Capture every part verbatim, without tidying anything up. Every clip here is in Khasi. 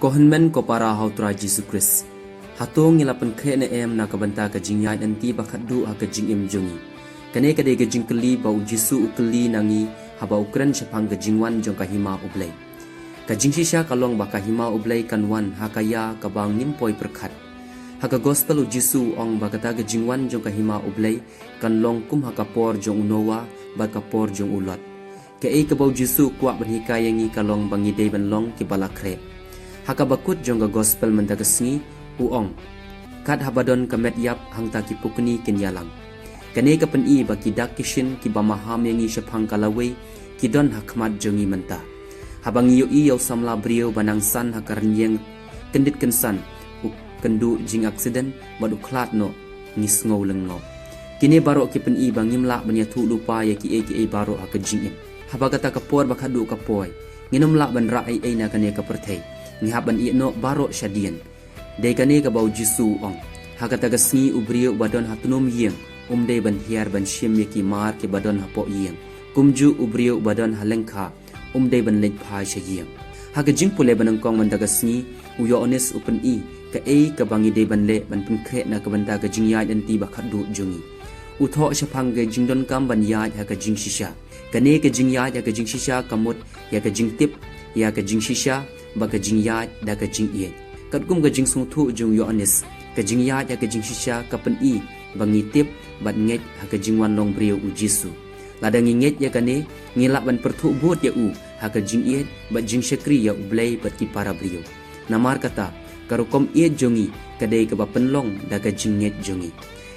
Ko hynmen ko para ha u Trai Jisu Khrist, hato ngi la pynkhreh ne em na ka bynta ka jingïaid lynti ba khatduh ha ka jingim jong ngi? Kane ka dei ka jingkylli ba u Jisu u kylli na ngi haba u kren shaphang ka jingwan jong ka Hima U Blei. Ka jingshisha ka long ba ka Hima U Blei kan wan ha ka ïa kaba ngim poi pyrkhat. Ha ka Gospel u Jisu u ong ba kata ka jingwan jong ka Hima U Blei kan long kum ha ka por jong u Noah bad ka por jong u Lot. Kaei kaba u Jisu u kwah ban hikai ïa ngi ka long ba ngi dei ban long kiba la khreh. Ha kaba kut jong ka Gospel mynta ka sngi, u ong, kat haba don ka met ïap hangta ki pukni kin ïalang. Kane ka pyni ba ki dak ki shin kiba maham ïa ngi shaphang ka lawei ki don ha khmat jong ngi mynta. Haba ngi ïohi ïa u samla briew ba nang san ha ka rynïeng kyndit kynsan, u kynduh jingaksident bad u khlad noh, ngi sngew lyngngoh. Kine baroh ki pyni ba ngim lah ban ïathuh lypa ïa kiei kiei baroh ha ka jingim. Haba kata ka por ba khatduh ka poi, ngin ym lah ban rah ei ei na kane ka pyrthei. Ngi hap ban ïeh noh baroh shadien. Dei kane kaba u Jisu u ong, ha kata ka sngi u briew uba don ha tnum ïing um dei ban hiar ban shim ïa ki mar kiba don hapoh ïing. Kumjuh u briew uba don ha lyngkha um dei ban leit phai sha ïing. Ha ka jingpule ba nyngkong mynta ka sngi, u Ïoannis u pyni kaei kaba ngi dei ban leh ban pynkhreh na ka bynta ka jingïaid lynti ba khatduh jong ngi. U thoh shaphang ka jingdonkam ban ïaid ha ka jingshisha. Kane ka jingïaid ha ka jingshisha ka mut ïa ka jingtip ïa ka jingshisha bad ka jingïaid da ka jingïeit. Katkum ka jingsngewthuh jong u Ïoannis, ka jingïaid ha ka jingshisha ka pyni ba ngi tip bad ngeit ha ka jingwan long briew u Jisu. Lada ngi ngeit ïa kane, ngi lah ban pyrthuh bud ïa u ha ka jingïeit bad jingshakri ïa U Blei bad ki para briew. Namar kata, ka rukom ïeit jong ngi ka dei kaba pynlong da ka jingngeit jong ngi.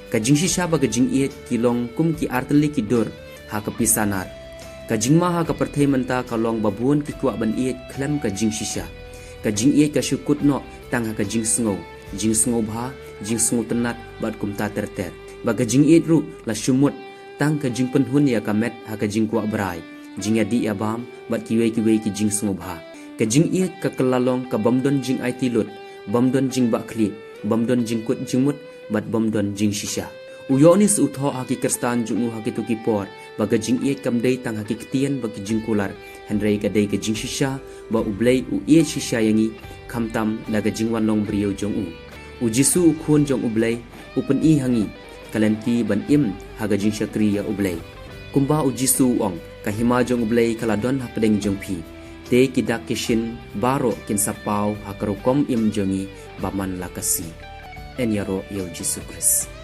Ka jingshisha bad ka jingïeit ki long kum ki artylli ki dur ha ka pisa nar. Ka jingma ha ka pyrthei mynta ka long ba bun ki kwah ban ïeit khlem ka jingshisha. Ka jingïeit ka shu kut noh tang ha ka jingsngew, jingsngewbha, jingsngewtynnat bad kumta ter ter. Bad ka jingïeit ruh la shu mut tang ka jingpynhun ïa ka met ha ka jingkwah brai, jingïadih ïabam bad kiwei kiwei ki jingsngewbha. Ka jingïeit ka kylla long ka bym don jingaiti lut, bym don jingbahkhlieh, bym don jingkut jingmut bad bym don jingshisha. U Ïoannis u thoh ha ki khristan jong u ha kito ki por ba ka jingïeit kam dei tang ha ki ktien bad ki jingkular, hynrei ka dei ka jingshisha ba U Blei u ïeit shisha ïa ngi, khamtam da ka jingwan long briew jong u. U Jisu u Khun jong U Blei u pyni ha ngi ka lynti ban im ha ka jingshakri ïa U Blei. Kumba u Jisu u ong, ka Hima jong U Blei ka la don hapdeng jong phi. Te ki dak ki shin baroh kin sa paw ha ka rukom im jong ngi ba man la ka sngi. Yn ïaroh ïa u Jisu Khrist.